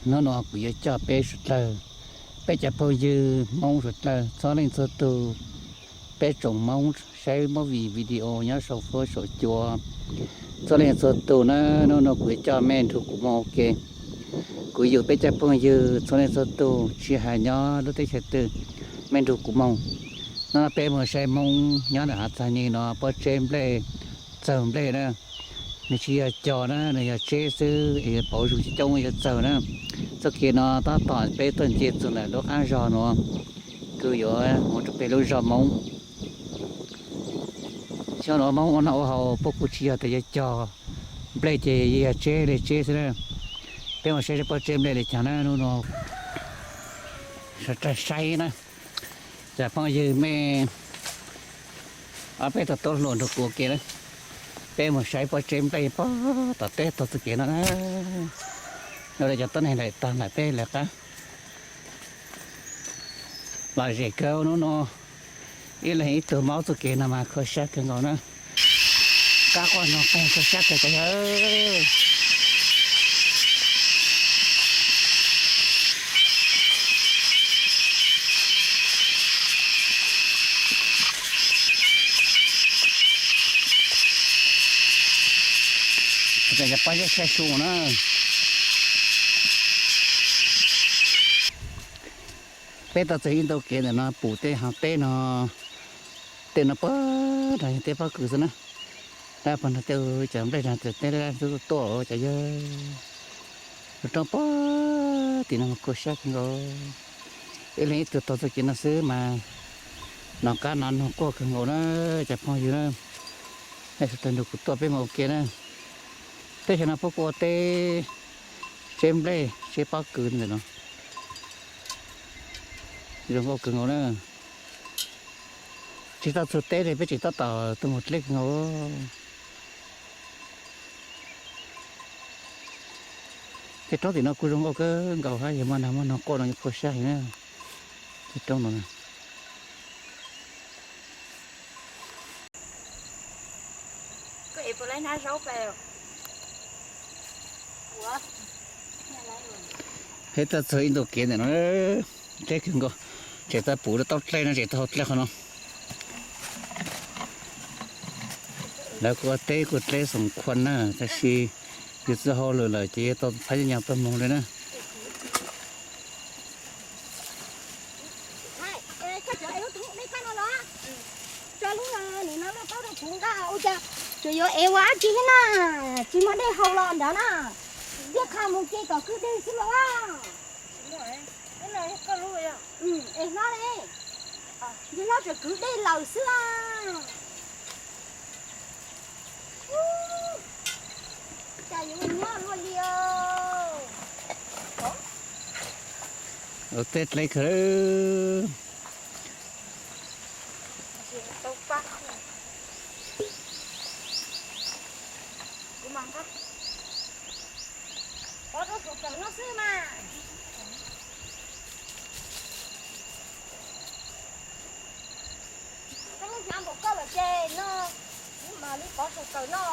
Hnub no kuv yuav coj peb suav dlawg, peb cov phooj ywg Hmoob suav dlawg txhua leej txhua tug, peb tsoom Hmoob saib movie video nyob saum fuab saum cua txhua leej txhua tug na, hnub no kuv yuav coj mej nrug kuv moog ua ke. Kuv yug peb cov phooj ywg txhua leej txhua tug tsis has nyob lub teb chaws twg, mej nrug kuv moog. Hnub no peb moog saib Hmoob nyob ntawm hav txag nyeg no pob tseb nplej, txawg nplej na. Nws tsis yog cog na, nws yog tseb xwb es yuav pauv zug coob yuav txawg na. Txoj kev no tab tom peb tuaj nce txug ntawm lub qab zog nuav, kws yuav moog rua peg lub zog Moob. Xyoo nuav Moob ua noj ua haus puab kuj tsis yog tias yuav cog nplej ces yog tseb le tseb xwb na. Peb mus saib seb pob tseb nplej le caag na hnub no. Saib na, cov phooj ywg mej, ob peb tug tub hluas nrug kuv ua ke na. Peb mus saib pob tseb nplej puag tom teb tog txoj kev no na. Yog le cov tuab neeg daim tag lawm peb lawv qab. Lom zem kawg hnub no, ib leeg ib tug maub txoj kev no mas khuv sab kawg nkaus na. Qab quaj noog qeeg khuv sab kawg cov yawg. Cov pob zeb sab su na. Peb tau txog ib ntu kev ntawm no pum tej hav teb no, tej no puag nrag yog teb pob kws xwb na. Dab puag nrag tej cov nplej nrag teb dab tuaj tuaj cov yawg. Lub roob puag tim no mas khuv sab kawg nkaus. Ib leeg ib tug taug txoj kev no xwb mas nov qab nov noog quaj kawg nkaus na cov phooj ywg na. Nej sawv daws nrug kuv tuaj peb mus ua ke na. Teb chaws no puab kuj ua teb tseb nplej tseb pob kws ntawm no. Zoo nkauj kawg nkaus na. Tsis tau txug teb li peb tseem tab tom tuaj mus dleb kawg nkaus. Tej roob tim no kuj zoo nkauj kawg nkaus hab, yog muaj nag muaj noog quaj no yuav khuv sab heev na. Tej roob no na. Peb tau txug ib ntu kev ntawm no, dleb kawg nkaus, tseem tau pum rau taub dlej no, tseem tau hau dlej qhov no. Lawv kuj ua teb kuj dleb xoom khuam na, tab sis yus txawj hauj lwm lawm ces yuav tau phab nyaj nyoog tuaj moog li na. Tso lub nim no loj paub rau kuv nqa ua cas tsuas yuav ev ua dab tsi thiab na, tsis muaj dej haus los nrad na, tiaj qha mus ces kom kwj deg xwb los. Es hlob ne, yog hlob tseem kwv dej lawm xwb a. Cas yuav nyob luaj li. Ua teb dleb kawg. Pov rau saum kawm no xwb mas. Koj lub hnyav npaum koj lawm ces no, kuv mam li pov saum kawm no.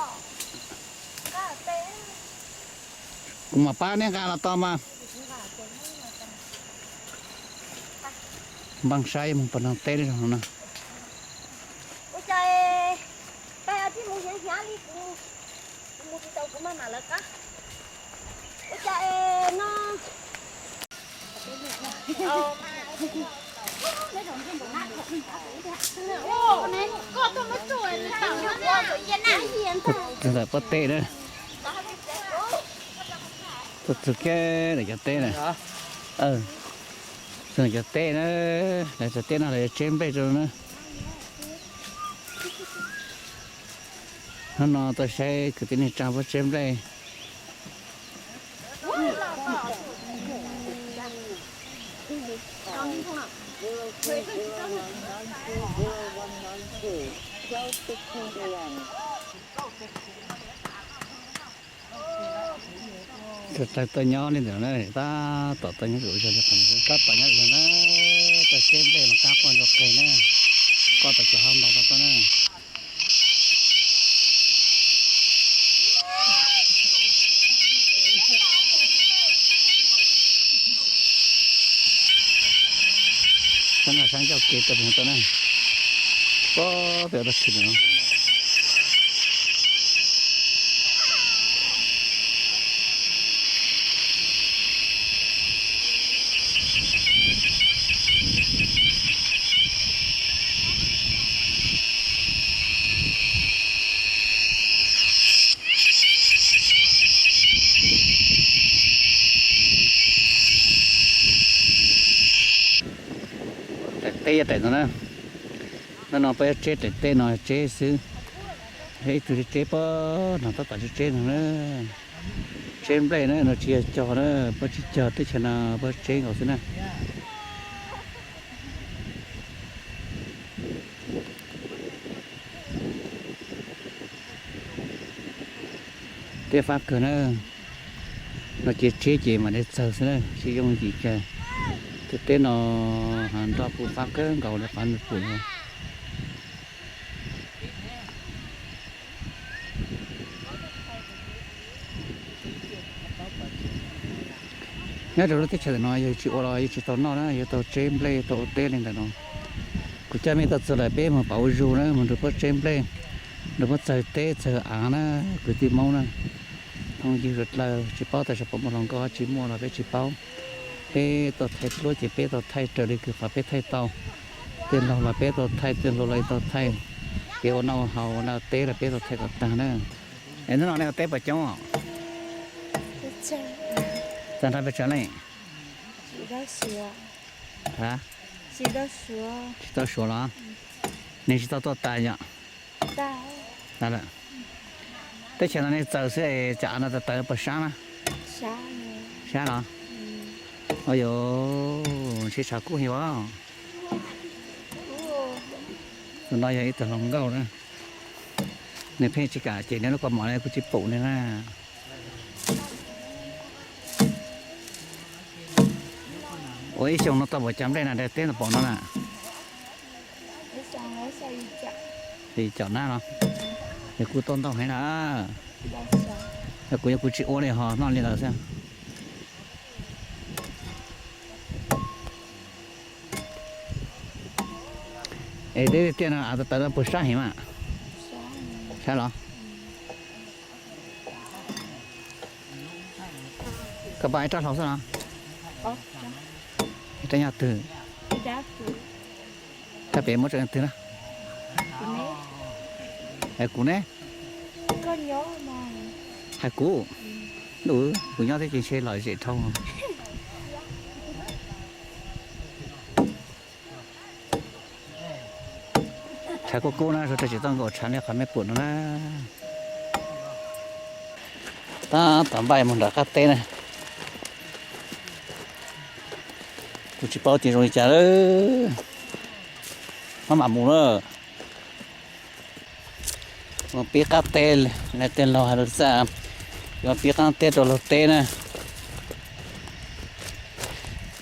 Kuv mam pab neb nqa los tau mas. Npaj saib mus pov noog teb li no. Ua cas peb tsis mus hnyav hnyav li kuv, kuv mus tsis tau kuv maj mam lawv qab. Ua cas no. Txog ntawm pob teb na. Txog kiag ntawm cov teb na. Txog ntawm cov teb na. Lawv cov teb no lawv yuav tseb nplej rau na. Hnub no tuaj saib kwv tij neej tsaa puab tseb nplej. Sawv daws tuaj nyob li ntawd na, tab tom tuaj nyob zus zog li qhov no, tab tom nyob zus zog na, tuaj tseb nplej mas kab quaj ntsuag qeeg na, quaj tom cov hauv ntoo tau tuaj na. Sab ncauj kev rau pem tau na. Pob pem tau tshwm no. Daim teb yog daim no na. Hnub no peb tseb daim teb no tseb xwb. Yog ib tug tseb pob no tab tom tseb no na. Tseb nplej na, no tsis yog cog na, pob tsis cog, teb chaws no pob tseb nkaus xwb na. Teb fab kawg na, no ces tseb ces mam li txawg xwb na, tsis yooj yim kiag. Tej teb no hav nroj kuj fab kawg nkaus li qhov nej pum no. Nyob rau lub teb chaws ntawm no yog tsis ua los yeej tsis tau noj na, yuav tau tseb nplej tau ua teb li ntawm no. Kuv coj mej tuaj txog lawm peb mus pauv zug na, mus nrug puab tseb nplej, nrug puab txawg teb txawg av na, kwv tij Hmoob na. Thoob ywg dlawg tsis paub tas seb puas muaj hluas nkauj tsis muaj los peb tsis paub. Peb tuaj thaij duab ces peb tau thaij raws li kws qhov peb thaij tau. Tej laug los peb tau thaij, tej hluas los tau thaij. Kev ua noj ua haus ua teb los peb tau thaij kom tag na. Es hnub no nej ua teb puas coob? Txog nrho pes tsawg leej? Tsis tau suav los? Neeg tsis tau tuaj tas yom? Teb chaws no nej txawg xwb es cov av no tawv tawv puas sab na? Sab los? Ua yuav ntshe tshav kub heev os. Tus no yog ib tug hluas nkauj na. Nws pheej tsis kam cem nws lub kaus mom li, kuv tsis pum nws na. Ua ib xyoos no tau pom cov nplej na, daim teb no pom no na? Li caum nab los? Yog kuj tau ntau heev na. Yog kuv, yog kuv tsis ua li ho noj li lawm xwb. Es teb tiaj no av tawv tawv no puas sab heev mas? Sab los? Koj pom ib rab hlau xwb no? Ib rab nyob twg? Rab pem muab rau twg na? Hais kuv ne. Hais kuv. Kuv nyob thiab ces ntshe lom zem dhau. Tshav kub kub na, suav dlawg tsis tau nkaum tshav li qhov mej pum no na. Tab tom npaj mus nram qab teb na. Kuv tsis paub tias zoo li cas lawm. Maj mam mus na. Mus pib qab teb, leej twg laug hais lus txaj, yuav pib qab teb rau luag teb na.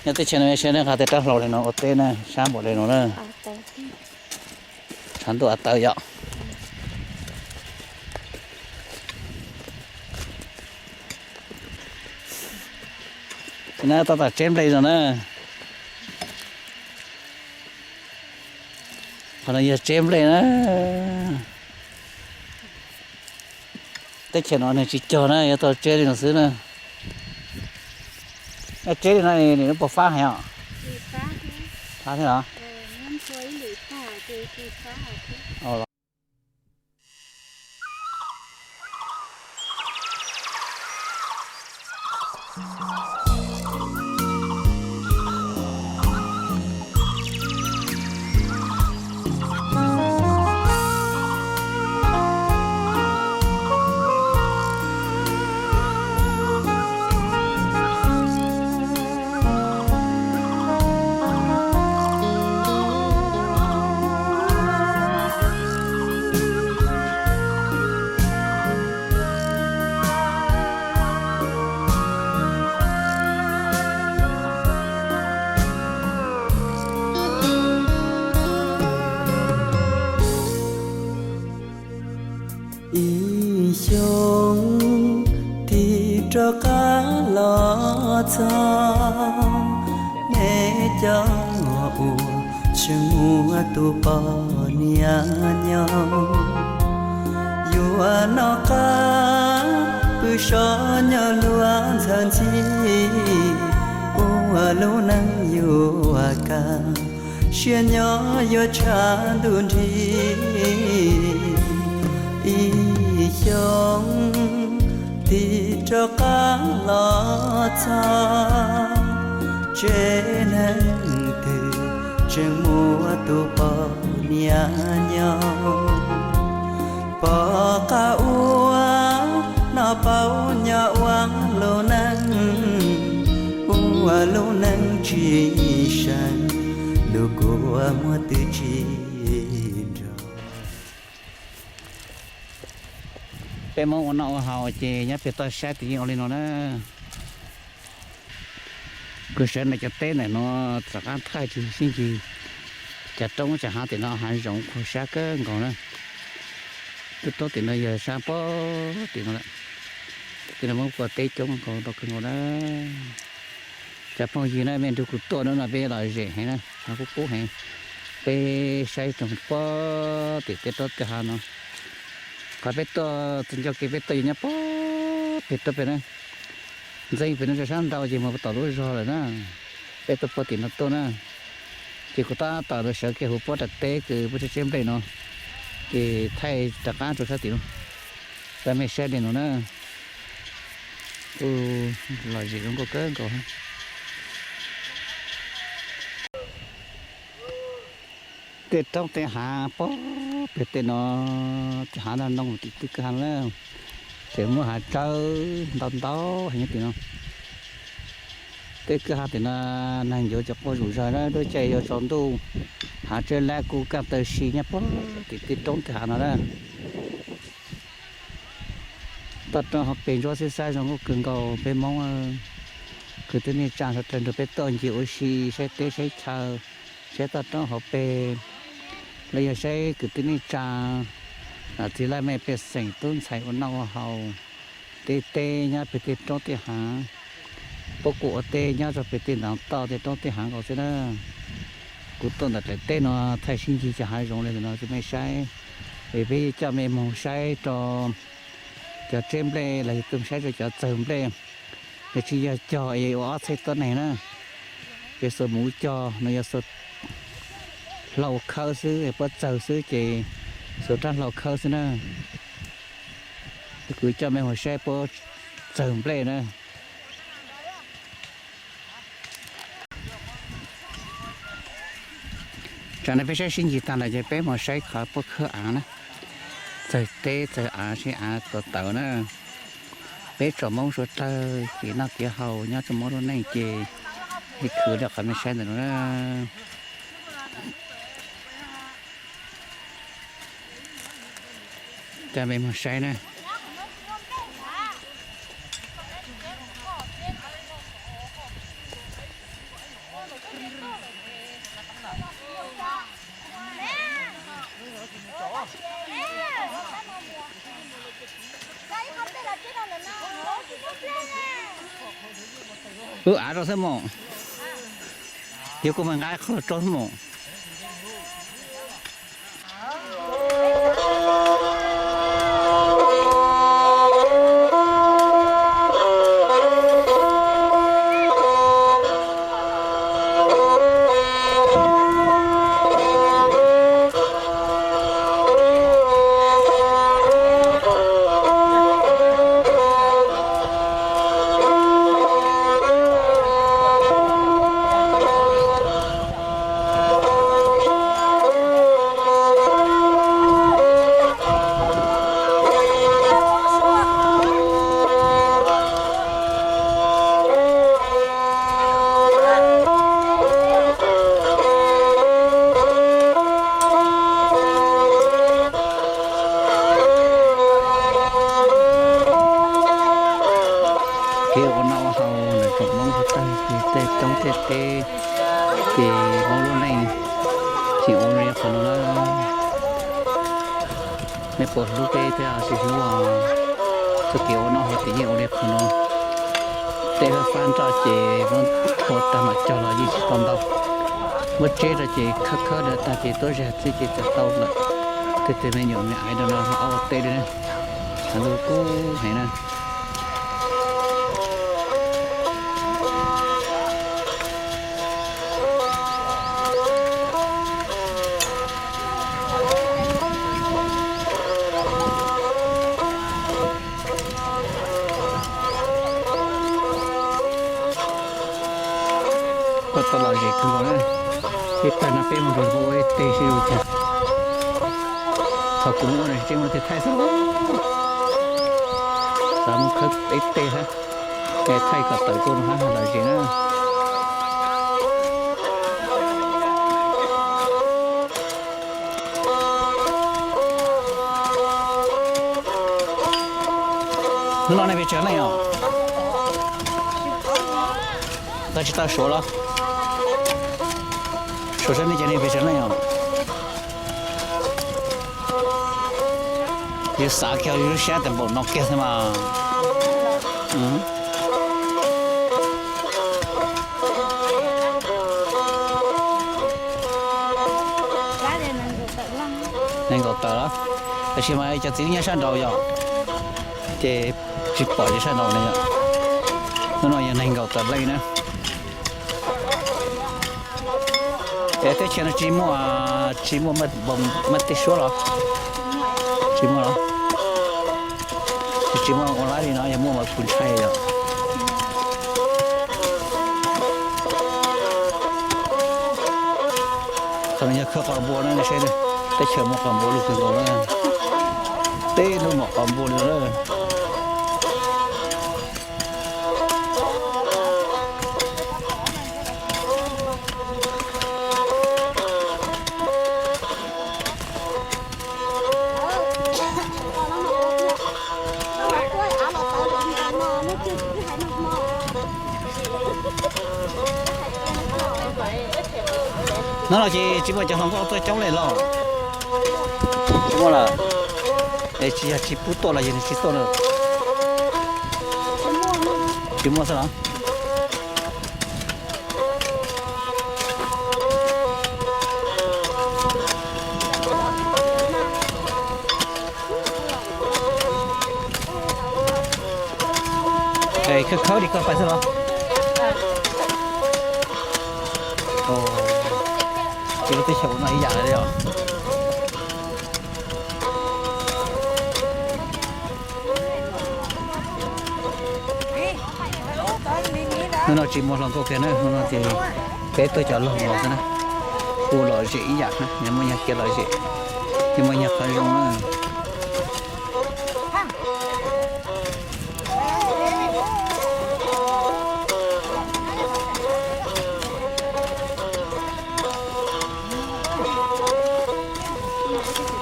Nyob teb chaws no saib nej nqa tej rab hlau li no ua teb na, sab npaum li no na. Tshav ntuj av tawv yom. Ces na tab tom tseb nplej no na. Qhov no yog tseb nplej na. Teb chaws no nws tsis cog na, yuav tau tseb li no xwb na. Tseb li no nws puas fab heev os? Fab thiab los? Ib xyoo tig rov qab los txog, neb cov uas Tseem muaj tus poj niam nyob, yuav noj qab pw so nyob luag ntxhawm ntxhi, ua lub neej yuav kaj siab nyob yuav tshav ntuj nrig. Ib xyoos tig rov qab los txog, tsev neeg twg tseem muaj tus poj niam nyob. Pom qab ua noj paub nyob ua lub neej, ua lub neej tsis seem, lub kua muag twb tsis nrog. Peb Hmoob ua noj ua haus ces nyob pem toj siab ces yeej ua li no na. Kuv sawv ntawm cov teb ntawm no rov qab thaij tsis sib ncig, cov roob cov hav tim no hav zoov qhuav siab kawg nkaus na. Lub roob tim no yog sab pob tim no lawm. Tim no muaj kua teb coob nkaus rau kawg nkaus na. Cov phooj ywg na, mej nrug kuv tuaj hnub no peb los zem heev na, hav kub kub heev. Peb saib rau pob tim tej roob tej hav no. Qhov peb tuaj txog nco kev peb tuaj yog nyob pob pem roob pem na. Ntxeev pem no tso sab nrau ces mus tom lub zog lawm na. Peb tuaj puag tim no tuaj na. Ces kuv tab tom sawv kiag huv pob rau teb kws puab tsheb nplej no, ces thaij rov qab rau sab tim no rau mej saib li no na. Kuj lom zem zoo nkauj kawg nkaus. Tej roob tej hav pob pem tej no, tej hav no noo tim tej kwj ha na, tseem muaj hav tsawb ntau ntau heev nyob tim no. Tej kwj ha tim no neeg ncuav cov quaj zuj zug na, lub caij yuav tsaus ntuj, hav tsawb lab kub kaj taw si nyob pob tim tej roob tej hav no na. Toj roob hauv pes ntsuab xib xab zoo nkauj kawg nkaus, peb Hmoob kwv tij neej tsa sawv daws nrog peb tuaj ncig ua si saib teb saib chaw, saib toj roob hauv pes, los yog saib kwv tij neej tsa, txiv laj mej pej xeem tub ntxhais ua noj ua haus, tej teb nyob pem tej roob tej hav. Puab kuj ua teb nyob rau pem tej ntawd toj tej roob tej hav nkaus xwb na. Kuv tuaj ntawm daim teb no thaij sib ncig cov hav zoov li ntawm no rau mej saib, es peb coj mej moog saib rau cov tseb nplej los yog tuaj saib rau cov txawg nplej. Yog tsis yog cog es ua ob txhais tuab neeg na. Peb xuas muv cog no yog xuas hlau khawb xwb, puab txawg xwb ces xuas rab hlau khawb xwb na. Kuv coj mej mus saib puab txawg nplej na. Tsam no peb saib sib ncig tag lawm ces peb mus saib qhov puab khawb av na. Txawg teb txawg av, sib av txawv tawv na. Peb tsoom Moob suav dlawg kev noj kev haus nyob rau Moob lub neej ces ib khwv li qhov mej saib ntawm no na. Coj mej mus saib na. Wb av rau xwb mus, yog kuv mas nqa qhov rau xwb mus. Kev ua noj ua haus ntawm tsoom Moob suav dlawg ces tej roob tej teb ces Moob lub neej tseem ua li qhov no na. Nej puas hlub peb thiab tsis hlub os? Txoj kev ua noj haus ces yeej ua li qhov no. Tej fab fab nroj ces muab thau tag mam cog los yeej tsis tau ntau. Muab tseb rau ces khawb khawb rau tag ces tuab zag txij ces txawm tau lawm. Tej tus me nyuam me aiv rau no ob teb li na, tshav ntuj kub heev na. Koj tau lom zem kawg nkaus na. Ib tag no peb mus nrog ua ib teg seb zoo cas. Thaum kuv mus ua no tsis muaj leej twg thaij xwb. Xav mus khawb ib teg hab, es thaij kom tawm tuaj no hab lom zem na. Hnub no nej pes tsawg leej os? Koj tsis tau suav los? Suav saib nej cov neeg pes tsawg leej os? Yus xav kiag yus lub siab tas npaum no kiag xwb mas. Nees nkaum tawm los, tab sis mas cov txiv nyob sab nraud yom, ces tsis pom cov sab nraud na yom. Hnub no yog nees nkaum tawm leej na. Es teb chaws no tsis muaj, tsis muaj maj tej suab los? Tsis muaj los? Tsis muaj ua lab li no, yog muaj mas kuv ntshai yom. Qhov no yog khawb qos npua na, saib teb chaws muaj qos npua lug kawg nkaus na. Teb hnub muaj qos npua li na. No los ces tsis muaj cov hluas nkauj tuaj coob li los? Tsis muaj lawm. Es tsis yog tsis pub tuaj los yog nws tsis tuaj na? Tsis muaj xwb los? Khawb khawb li koj pais xwb los? Ces lub teb chaws ua no ib yam li os. Hnub no tsis muaj hluas nkauj kiag na, hnub no ces peb tuaj cov laug los xwb na. Kuj lom zem ib yam na, nyias muaj nyias kev lom zem, nyias muaj nyias qhov zoo na.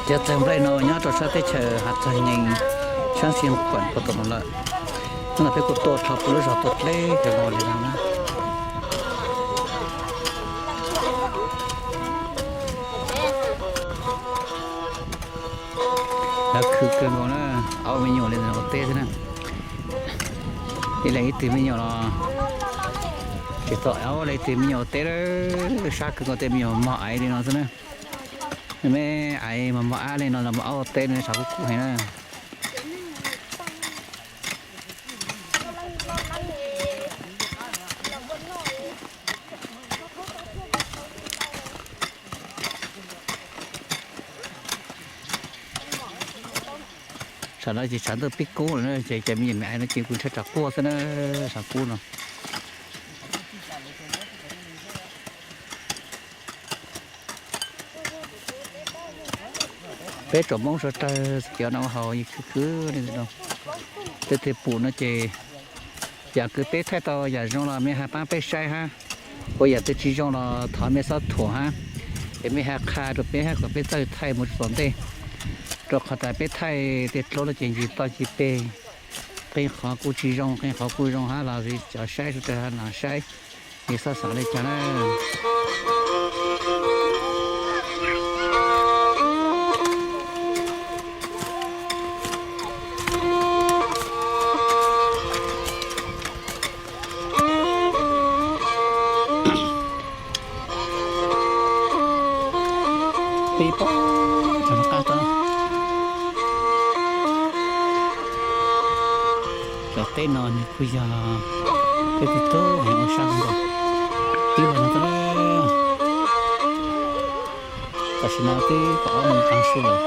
Cov txawg nplaig no nyob rau sab teb chaws Hav Txog Nyees, sab Xia Khuam puag tom no lawm. Hnub no peb kuj tuaj dhau puag lub zos tuaj dleb kawg nkaus li no na. Lawv khwv kawg nkaus na, ob me nyuam li ntawd ua teb xwb na. Ib leeg ib tug me nyuam los tsis tau, ob leeg ib tug me nyuam ua teb, sab kawg nkaus tej me nyuam mos aiv li no xwb na. Me aiv mos mos ab li no los mos ab ua teb no tshav kub kub heev na. Tsam no ces tshav ntuj pib kub lawm na, ces cov me nyuam me aiv no ces kuj ntshai tsam quaj xwb na, tshav kub no. Peb tsoom Hmoob suav dlawg cov no ua haus yeej khwv khwv li no. Tej twg pum no ces yam kws peb thaij tau yam zoo los mej hais paab peb saib hab, ua yam twg tsis zoo los thov mej xob thuam hab, es mej hab qha rau peb hab kom peb txawj thaij mus rau tom ntej. Rau qhov tas peb thaij tej dluab no ces ncig toj ncig teg, qee qhov kuj tsis zoo, qee qhov kuj zoo hab los cov saib sawv dlawg hab saib, mej xob xav li cas na. Peb poob rau qab tod. Cov teb no nws kuj yog peb tus tub heev ua sab nkaus. Twb los no tod, tam sim no twb kaum ob moos tav su lawm.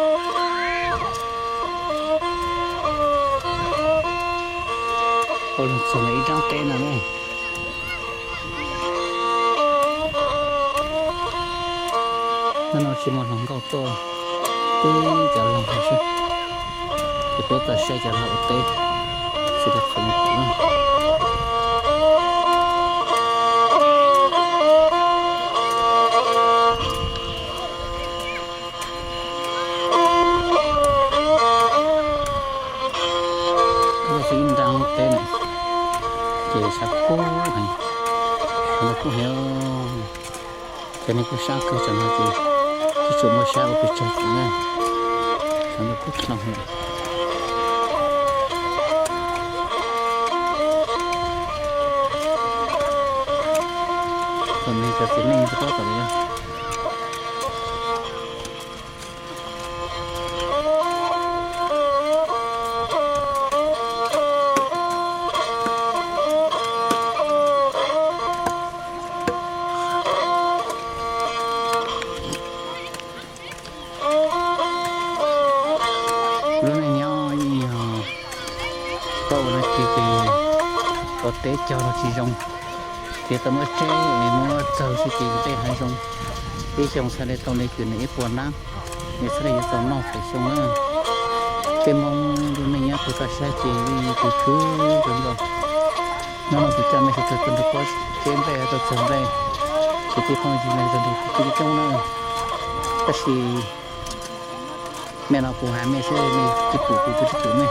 Ua lug txug ntawm ib nrab teb no na. Hnub no tsis muaj hluas nkauj tuaj, twb cov laug xwb, ces peb tuaj saib cov laug ua teb, tsis tau qhov me pum na. Tuaj txug ib nrab teb na, ces sab kub heev, sab no kub heev. Cov neeg kuj sab kawg, tsam no ces tsis tshua muaj sab ua pes tsawg tus na, tsam no kub dlhau lawm. Tom no cov txiv neej tsis paub tom no. Lub neej nyob ib yam tsis paub ua dab tsi ces ua teb cog los tsis zoo, ces tau muab tseb es muab txaug xwb ces nqes hav zoov. Ib xyoo txhaj li tau li kwv nws ib puas nab, nws txhaj li yuav tau noj tawm xyoo na. Peb Hmoob lub neej nyob rau toj siab ces yeej khwv khwv zoo nkaus. Hnub no kuv coj mej sawv daws tuaj nrug puab tseb nplej, tuaj txaug nplej, ces tej phooj ywg mej sawv daws kuj coob coob na. Tab sis mej no kuv has mej xwb, mej tsis pum kuv, kuv tsis pum mej.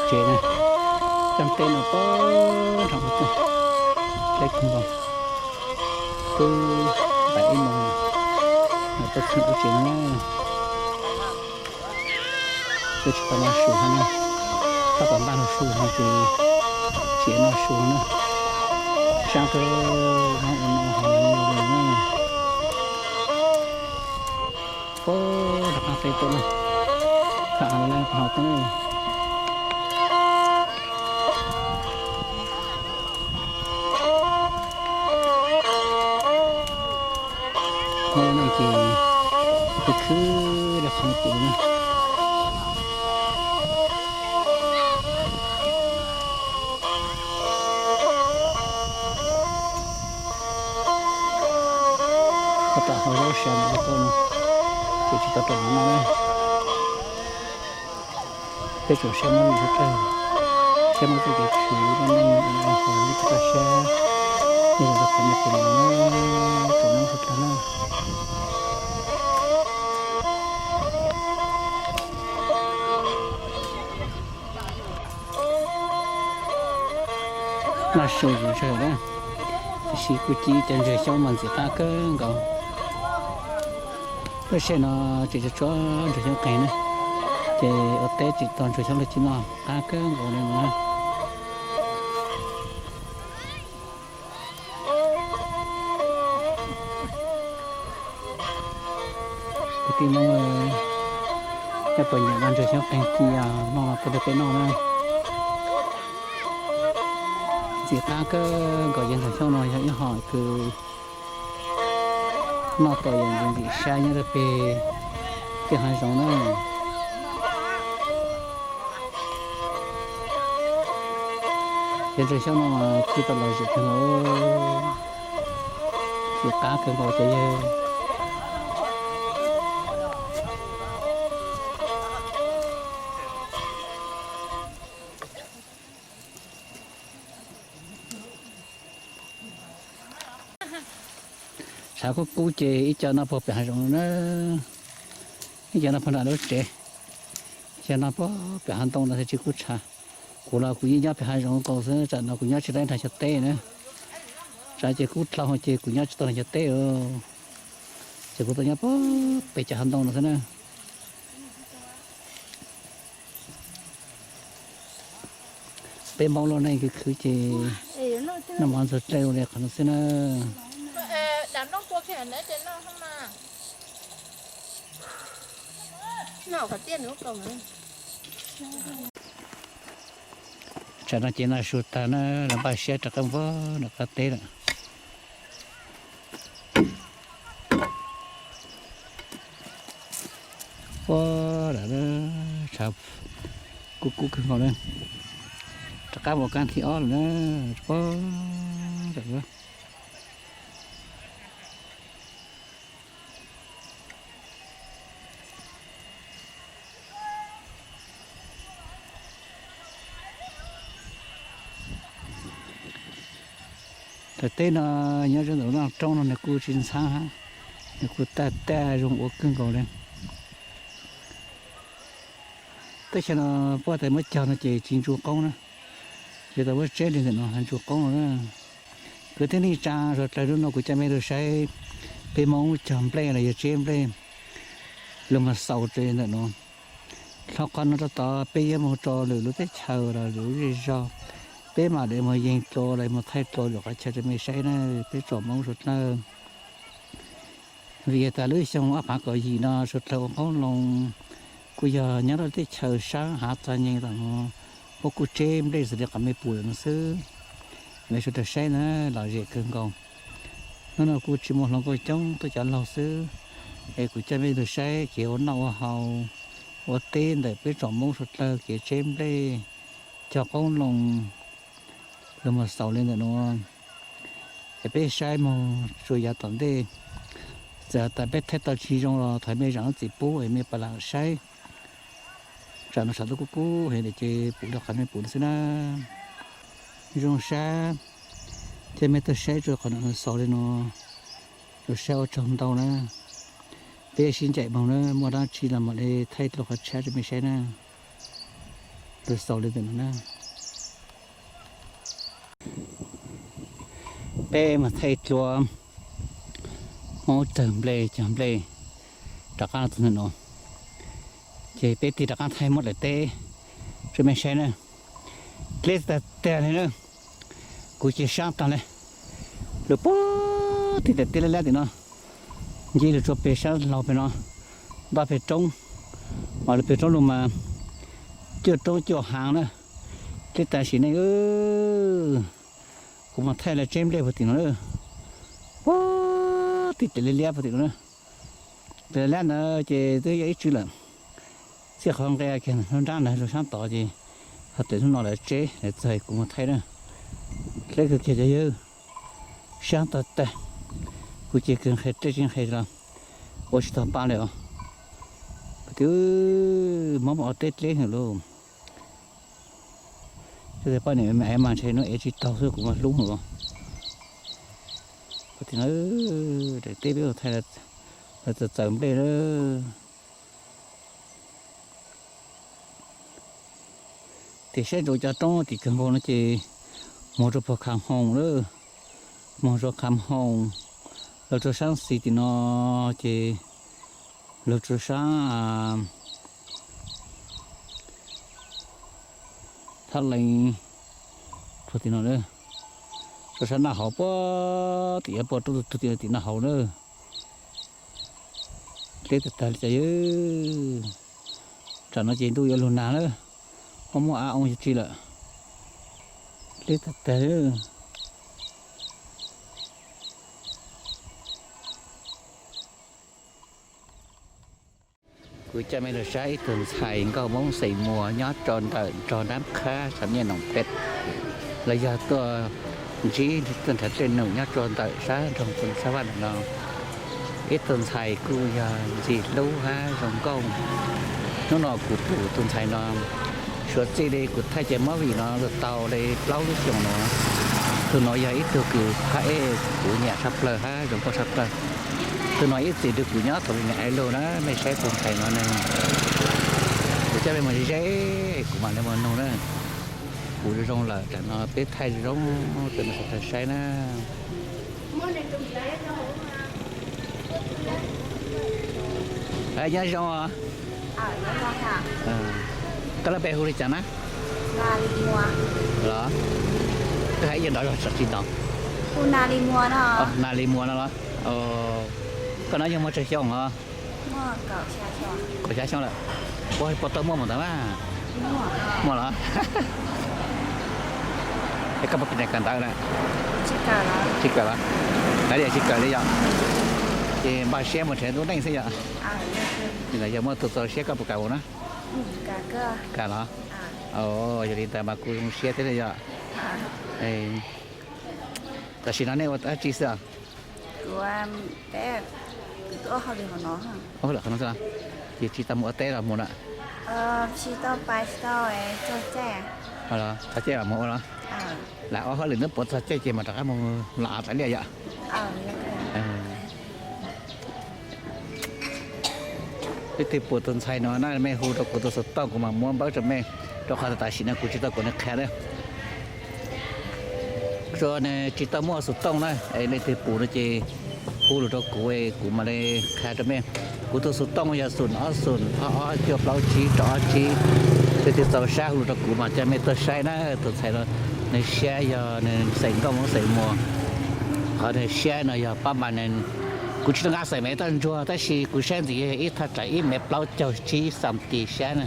Tsev na, cov teb no puag nrho ua teb kawg nkaus. Twb npaum ib moos no tuaj txog lub tsev no na. Twb tsis tau noj su thiab na, tab tom npaj noj su no ces tsis noj su na. Sab kawg, Hmoob ua noj haus li no na. Puag nram qab teb tuaj na, tham no na, qhov no tuaj na. Hmoob ne ces khwv khwv rau qhov pum na. Tab tom haus zaub sab ntawm lub toj no, ces tsis tau rau hauv no na. Peb tsuas saib Hmoob lub teb, saib Hmoob txoj kev khwv lub neej, ho lub teb toj siab, yog rau qhov me pum no na, tsoom Hmoob sawv daws na. Noj su zuj zus na, tiam sis kuj ci cov ntsaws xyoob mas ntxim qab kawg nkaus. Lub sij hawm no ces tsuas tshuav ntsaws xyoob qeeg na, ces ua teb tsis tau ntsaws xyoob los ci noj qab kawg nkaus li no na. Kwv tij Hmoob, nej puas nyiam noj ntsaws xyoob qeeg ci noj los tuaj rau peb noj na. Ntxim qab kawg nkaus, yog ntsaws xyoob no yog ib hom kws noj tau yam ntxim ntxim siab nyob rau pem tej hav zoov na. Yog ntsaws xyoob no mas ci tau lom zem kawg nkaus, ntxim qab kawg nkaus cov yawg. Tshav kub kub ces ib co noj puag pem hav zoov na, ib co noj puag nram lub tsev, ib co noj puag pem hav ntoo no thiaj tsis kub tshav. Kuv los kuv yeej nyob pem hav zoov nkaus xwb, tsam no kuv nyob tsis tau nram chaw teb na. Tsam ces kub dlhau ces kuv nyob tsis tau nram chaw teb, ces kuv tau nyob puag pem cov hav ntoo no xwb na. Peb Hmoob lub neej khwv khwv ces noj mov ntxuag dlej ua li qhov no xwb na. Tsam no ces noj su tag na, los npaj siab rov qab mus nram qab teb lawm. Puag nram, tshav kub kub kawg nkaus na, rov qab mus kab thib ob lawm na, puag nram. Daim teb no nyob ze ntawm lub naj roob no nws kuj tsis ntxhab hab, nws kuj taj taj zoo ua kawg nkaus li. Teb chaws no puab tas muab cog no ces tsis ntsu qoob na, yog tas muab tseb li ntawm no ntsu qoob no na. Kwv tij neej tsaa suav dlawg, hnub no kuv coj mej lug saib peb Moob cog nplej los yog tseb nplej lug mas xaus li ntawm no. Dlhau qhov no rau tod peb yuav moog rua lwm lub teb chaws los lwm lub zej zog, peb mam li moog yeeg dlua los moog thaij dlua lwm qhov chaw rua mej saib na, peb tsoom Moob suav dlawg. Vim tas lub xyoo ob phav kaum yim no suav dlawg ua qoob loo, kuj yog nyob rau teb chaws saab hav txog nyeeg tom no, puab kuj tseb nplej xws li qhov mej pum lawm no xwb. Mej suav dlawg saib na, lom zem kawg nkaus. Hnub no kuj tsis muaj hluas nkauj coob, tuaj cov laug xwb, es kuv coj mej lug saib kev ua noj ua haus, ua teb ntawm peb tsoom Moob suav dlawg kev tseb nplej, cog qoob loo, lug mas xaus li ntawm no. Es peb saib moog tsuas yav tom ntej, txawm tas peb thaij tau tsis zoo los thov mej zaam lub txim pub es mej pab lam saib. Tsam no tshav tuaj kub kub heev ces pum rau qhov mej pum no xwb na. Zoo sab, coj mej tuaj saib rua qhov no xaus li no, zoo sab ua tsaug ntau na. Peb sib ncaim moog na, muaj dlaab tsi los mam li thaij dlua qhov tshab rua mej saib na. Lug xaus li ntawm no na. Peb mas thaij dlua Hmoob tawg nplej cog nplej rov qab txug ntawm no, ces peb tig rov qab thaij muab daim teb rua mej saib na. Dleb tag tag li na, kuv cia saab tag le. Lug puag tim daim teb lab lab tim no, nce lug rua peg saab laug peg no, npaj peg roob, mas lug peg roob lug mas cuaj roob cuaj haav na. Dleb tag sim neej, kuv mas thaij lawv tseb nplej puag tim no na, puag tim daim liab liab puag tim no na. Daim liab ntawd ces twb yog ib tswv lawm, txij qhov nqe kiag nraab ntawd lug saab tod ces hos tes hnub no lawv tseb lawv txawg kuv mas thaij na. Dleb kawg kiag cov yawg, saab tag tag, kuv ces kawg nqhis dlej tsis nqhis los ua tsis tau pa li os. Kuv twb mob ua teb dleb heev lauj. Tej poj niam me me mas ntshe nub ev tsis taug xwb kuv mas hlub heev os. Puag tim no, daim teb peb thaij lawv txawm txawm nplej lawm. Tim saib ntsoov cov roob tim kawg nkaus no ces moog rua puag Kham Hoom lawm, moog rua Kham Hoom, lug rua saab xis tim no ces lug rua saab Thab Leej, puag tim no, rua saab Naj Hauv puag tim, puag roob tug tim Naj Hauv na. Dleb tag tag li cas, tsam no ces ntuj yuav lug nag lawm, muaj muaj av oo yog tsi lawm. Dleb tag tag. Kuv coj mej lug saib ib tug ntxhais nkauj Moob xeem Muas nyob rau ntawm nrog Nab Khab Sam Nyaj Noom Pem, los yog tuaj ntsib tuaj nrhav dlej num nyob rau ntawm sab nroog Phoos Xab Vaj ntawm no. Ib tug ntxhais kuj yog ntxim hlub hab zoo nkauj. Hnub no kuv pum tus ntxhais no, suav txij li kuv thaij cov movie no lug tau li plaub lub xyoos no, Tus no yog ib tug kws phab ej kuv nyiam tshaj plaws hab zoo nkauj tshaj plaws. Tus no ib txwm nrug kuv nyob thaum me me ais lug na, mej saib tus ntxhais no ne. Kuv coj mej mus ze, kuv mam le mus nug na. Kuv zoo lawm, tam no peb thaij zoo, peb mus sawv daws saib na. Nyob zoo os. Koj lub npe hu li cas na? Los, koj hais ib yam nrov zog tsis ntaus. Nas Lis Muas no los? Koj nov yog muaj tsawg xyoo os? Kaum xya xyoo lawm. Puas tau muaj mus ntawd na? Muaj los? Es koj puas kawm ntawv na? Tsis kawm los? Tsis kawm li yom? Ces npaj siab mus nrhiav ntuj neej xwb yom? Yog muaj tus txaus siab koj puas kam mus na? Kam los? Yog li ntawd mas kuv zoo siab thiab li yom? Tam sim no nej ua dab tsi xwb? Ces tsis tau mus ua teb los mus na? Txog caij mus ua los? Lam ua hauj lwm ntawd puas txog caij ces mam rov qab mus los av tas liaj yom? Leej twg pum tus ntxhais no na mej hu rau kuv tus xov tooj kuv mam muab npawb rau mej, rau qhov tam sim no kuv tsis tau kom nws qhia na. Tsuas nws tsis tau muaj xov tooj na, es leej twg pum no ces hu lus rau kuv, kuv mam li qhia rau mej. Kuv tus xov tooj yog xoom ob xoom ob ob cuaj plaub tsib rau ob tsib. Leej twg txaus sab hu lus rau kuv mas coj mej tuaj saib na. Tus ntxhais no nws siab yog nws xeem nkauj hmoob xeem muas. Qhov nws siab no yog pab mas nws, kuv tsis tau nqa xeem me toj ntsuag tab sis kuv saib ntxiv yog ib thaj tsam ib mev plaub caug tsib xam tis siab na.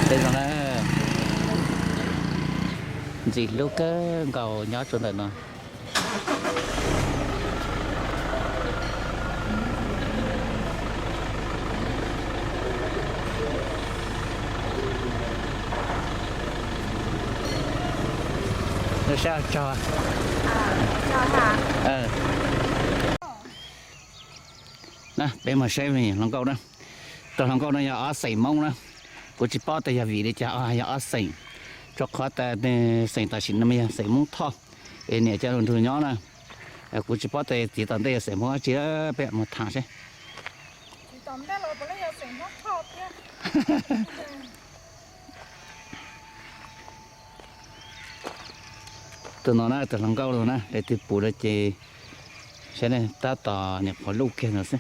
Peb zoo na, ntxim hlub kawg nkaus nyob rau ntawm no. Saib tso. Na peb mus saib hluas nkauj na. Tus hluas nkauj no yog ob xeem hmoob na. Kuv tsis paub tas yog vim li cas yog ob xeem, rau qhov tas nws xeem tam sim no yog xeem hmoob thoj, es niam coj lug nrug nyob na. Kuv tsis paub tas txiv tom ntej yog xeem hmoob dab tsi, peb mus tham seb. Tus no na, tus hluas nkauj no na, leej twg pum no ces saib ne, tab tom nyuam qhuav luj kiag no xwb.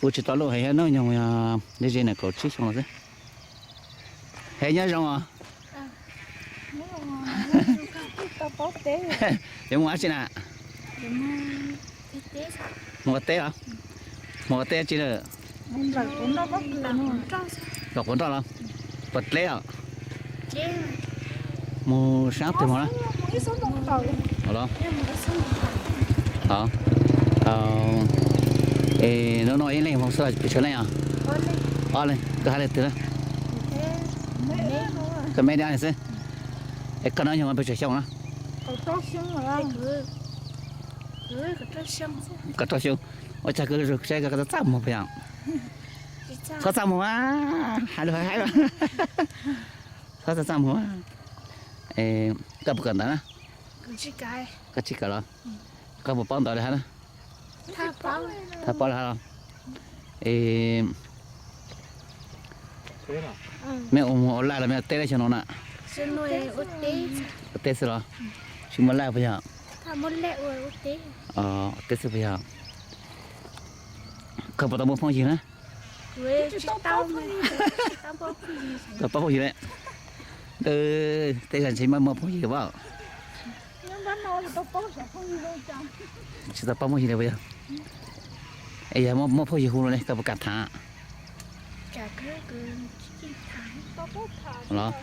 Pum tsis tau luj heev, hnub nyoog yog ze na kaum tsib xyoo no xwb. He nyob zoo os. Yuav mus dab tsi na? Mus ua teb os? Mus ua teb dab tsi lawm? Los quav nroj los? Puas dleb os? Mus sab twg mus na? Hnub no ib leeg hmoob xwb los pes tsawg leej os? Ob leeg. Koj hais leej twg na? Koj me dab xwb. Es koj nov yog pes tsawg xyoo na? Kaum rau xyoo. Ua cas koj saib koj txaj muag puas yog? Txhob txaj muag mas, hais lus hais hais. Txhob txaj muag. Koj puas kawm ntawv na? Koj tsis kawm los? Koj puas paub ntawv li hab na? Txhob paub li hab los? Es mej ua laj los mej ua teb xyoo no na? Ua teb xwb los? Tsis muaj laj puas yog? Ua teb xwb puas yog? Koj puas tau muaj phooj ywg na? Tau paub phooj ywg li. Tej zag ntshe muaj phooj ywg as. Tsis tau paub phooj ywg li puas yog? Es yog muaj phooj ywg hu los ne koj puas kam tham? Los,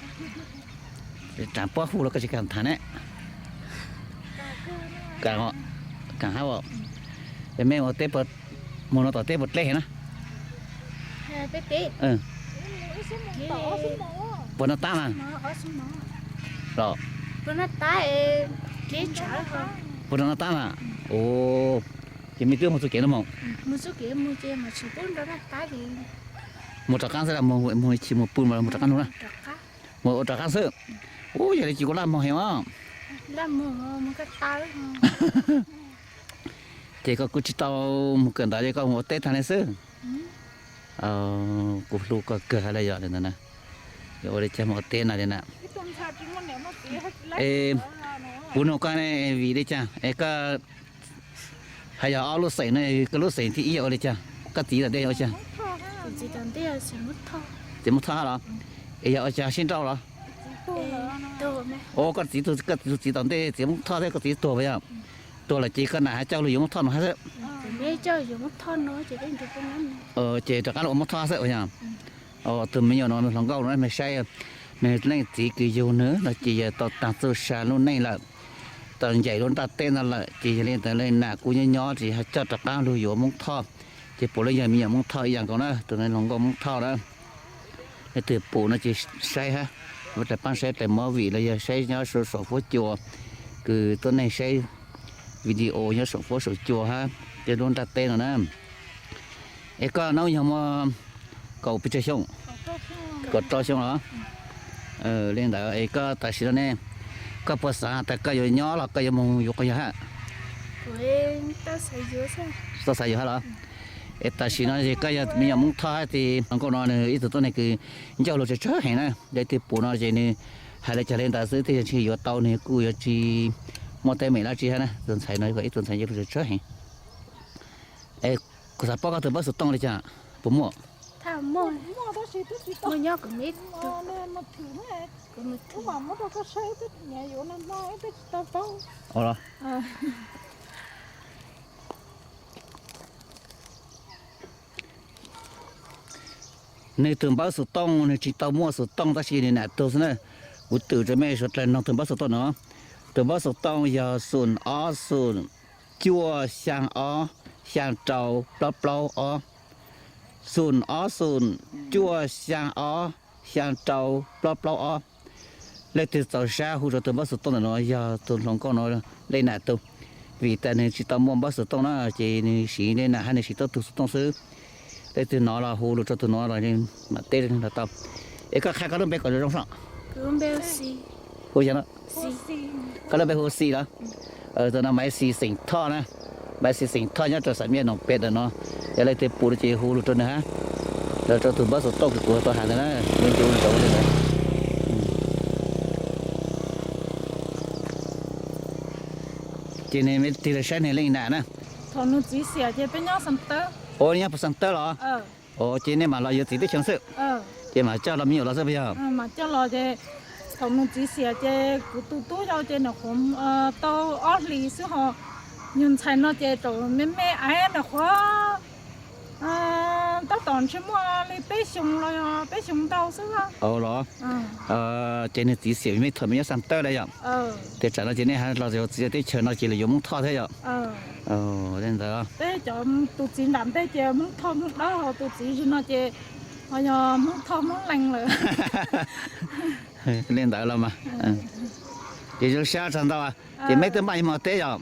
tseem paub hu los koj tsis kam tham ne? Kam hab. Es mej ua teb, mus no tom teb puas dleb heev na? Puas noj tab mas? Los, puas noj tab mas? Ces mej twb mus txug kev no moog? Mus rov qaab xwb los mus tsis mus pw, mus rov qaab lug na? Mus ua rov qaab xwb. Ub, yog li ces kuv laj moog heev os. Ces koj kuj tsis tau mus kawm ntawv, ces koj mus ua teb tag li xwb. Kuv hlub koj kawg hais li yog li ntawd na. Yuav ua li cas mus ua teb no li na. Es kuv nug koj ne, vim li cas es koj hais yog ob lub xeem ne, koj lub xeem thib ib yog ua li cas? Koj txiv tom ntej yog ua cas? Txiv Muab Thoj los? Es yog ua cas sib nrauj los? Ua koj txiv, koj txiv tom ntej txiv Muab Thoj thiab koj txiv tuag puas yog? Tuag lawm ces koj nam hais coj luag yuav Muab Thoj no xwb. Ces rov qab los ua Muab Thoj xwb puas yog? Tus me nyuam no nws hluas nkauj no me saib, nws leej txiv kws yug nws no ces yog tau tag txuj sa lub neej lawm, tau ncaim lub nraj teb no lawm ces yog li ntawd li nam kuj nyob nyob tsis hais coj rov qab luag yuav Moob Thoj. Ces puav leej yog me nyuam Moob Thoj ib yam nkaus na, tus hluas nkauj Moob Thoj na. Leej twg pum no ces saib hab, mus rais paab saib tais movie los yog saib nyob saum fuab cua, kws tuab neeg saib video nyob saum fuab saum cua hab tej lub nraj teb no na. Es koj nub yog muaj kaum pes tsawg xyoo? Kaum rau xyoo los? Li ntawd es koj tam sim no ne, koj puas xav tas koj yuav nyob los koj yuav mus yuav quas yawg hab? Tsis xav yuav hab los? Es tam sim no ces koj yog me nyuam Moob Thoj hab tes hluas nkauj no nws ib tug tuab neeg kws ncauj lus tsawg tsawg heev na, leej twg pum no ces nws hais li cas li ntawd xwb, tej zaum tsis yuav tau nws kuj yuav tsis muaj teeb meem dab tsi hab na. Tus ntxhais no ib tug ntxhais ncauj lus tsawg tsawg heev. Es kuv xav paub koj tus npawb xov tooj li cas, puas muaj? Nws tus npawb xov tooj nws tsis tau muaj xov tooj tab sis nws nam tug xwb na. Kuv twm rau mej suav dlawg noog tus npawb xov tooj no. Tus npawb xov tooj yog xoom ob xoom cuaj xyaa ob xyaa rau plaub plaub ob. Xoom ob xoom cuaj xyaa ob xyaa rau plaub plaub ob. Leej twg txaus sab hu rau tus npawb xov tooj ntawm no yog tus hluas nkauj no leej nam tug. Vim tas nws tsis tau muaj npawb xov tooj na ces nws siv leej nam hab nws siv tau tug xov tooj xwb. Leej twg nov los hu lus rau tus no los mam teb tau. Es koj qha koj lub npe kom zoo zoo. Hu, koj lub npe hu Xis los? Tus no Maiv Xis xeem Thoj na. Maiv Xis xeem Thoj nyob rau Xam Miaj Noom Pem ntawm no. Yog leej twg pum no ces hu lus rau nws hab, los rau tus npawb xov tooj kws kuv tau has ntawd na, ncu ncu rau li ntawd. Ces nws tig los saib nws leej nam na. Thaum nws txiv xiam ces peb nyob Xam Tawb. Ua nyob puag Xam Tawb los? Ua ces nej mam los yuav txiv teb chaws xwb, ces mam coj los me nyuam los xwb puas yog? Thaum nws txiv xiam ces kuv tus tub yau ces nyuam qhuav tau ob hlis xwb ho, nyuag ntxhais no ces thaum me me aiv nyuam qhuav tab tom ntshe muaj li peb xyoos los yog peb xyoos ntau xwb los. Ces nws txiv xiam me thaum me nyob Xam Tawb lawm yom? Ces tsam no ces nej hab los yuav txiv teb chaws no ces los yuav Moob Thoj thiab yom? Li ntawd. Peb cov tus txiv nram ntej ces Hmoob Thoj Hmoob Dawb, ho tus txiv zim no ces ho yog Hmoob Thoj Hmoob Lees lawm. Li ntawd los mas, ces zoo sab tsaug ntau. Ces mej twb npaj yuav mus teb yom?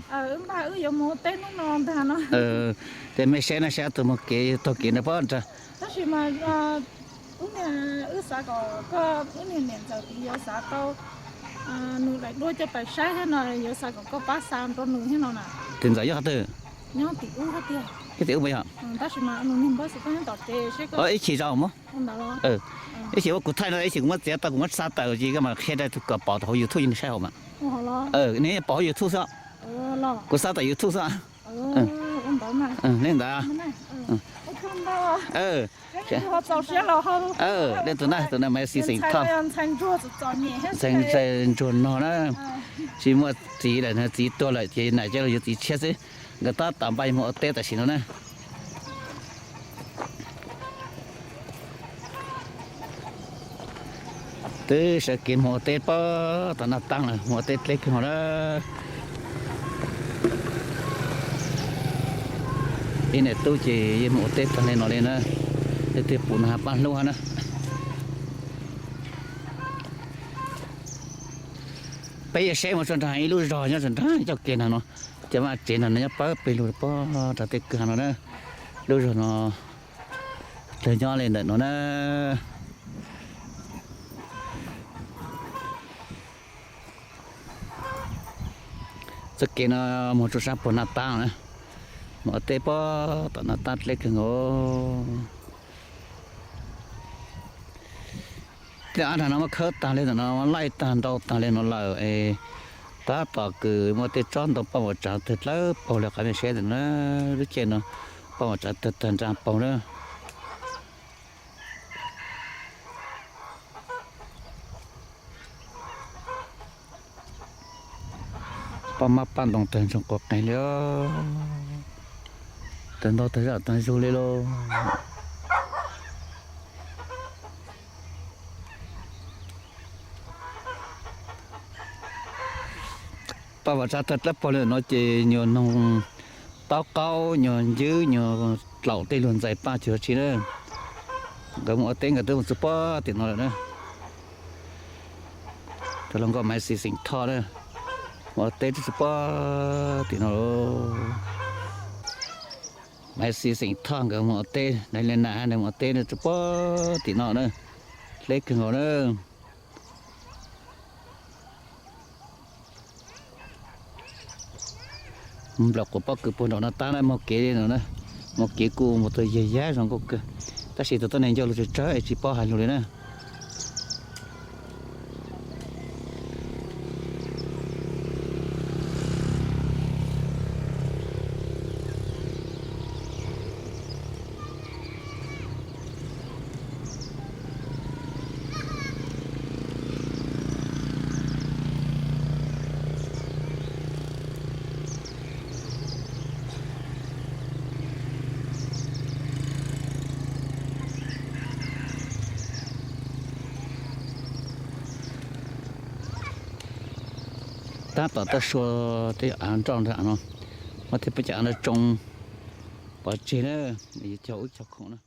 Ces mej saib no saib tus mus kev taug kev ntawd pob nrag. Tab sis mas wb niam, wb xav kom koj, wb niag niam ntxawm tid yuav xav tau nws daim duab coj pais saib thiab no, yuav xav kom koj pab xa rau nws thiab no na. Tus ntxawm nyob qhov twg? Nyob tim ub tiag. Nyob tim ub puas yog? Tab sis mas nws niag npawb xov tooj nyob tom tsev seb koj ib chim zaum muab. Ib chim ua kuv thaij no ib chim kuv muab txiav tau kuv muab xa tawm ces koj mam qhia rau tus kom pom rau hauv YouTube nws saib hauv mas. Nws pom hauv YouTube xwb. Kuv xa tawm YouTube xwb. Li ntawd. Leej tus na, tus na mas yog Xis xeem Thoj. Ntxhais ntsuag no na, tsis muaj txiv lawm, txiv tuag lawm ces nam coj los yuav txiv tshiab xwb. Nkawd tab tom npaj yuav mus ua teb tam sim no na. Twb sawv kev mus ua teb pab tom Naj Taab lawm, mus ua teb dleb kawg no na. Ib niam tub ces yeej mus ua teb tag li no li na. Leej twg pum no hab pab hlub hab na. Peb yuav saib mus tso nrag ib lub zog nyob tso nrag ncauj kev no no. Cov vaj tsev no nyob pawg peg lug pog rau tej kawg no na. Lub zog no, cov nyob li ntawm no na. Txoj kev no mus rau sab puag Naj Tab na, mus ua teb puag tom Naj Tab dleb kawg nkaus. Tej av no muab khawb tag li ntawm no, laij tag ntau tag li no lawm es tab tom kws muaj tej tsob ntoo paj mom tsav tawg dlawb paug li qhov nej saib ntawm no. Lub caij no paj mom tsav tawg tag nrag paug na. Paj mab paj ntoo tawg ntsoog quas qeeg li os. Tawg ntau tawg zaj tawg zug li lauj. Paj mom tsav tawg dlawb paug li no ces nyuag noog taub qaub, nyuag ncwb, nyuag dlaum tej luag ntxais paj cuag tsi na. Nkawd mus ua teb nkawd twb mus txug puag tim no lawm na. Tus hluas nkauj Maiv Xis xeem Thoj na, mus ua teb twb txug puag tim no. Maiv Xis xeem Thoj nkawd mus ua teb, Nais Li Nas nkawd mus ua teb twb txug puag tim no na. Dleb kawg nkaus na. Nplaum quas pob kws puag nraum no tab na, muaj kev no na, muaj kev kuj mus tau yag yag zoo nkauj kawg, tab sis tus tuab neeg ncauj lug tsawg tsawg es tsis paub hais lug li na. Tab tom toj sua tej av nroj ntawm no, muab tej pab cov av no tsoo pov tseg na, yuav cog ub cog khoom na.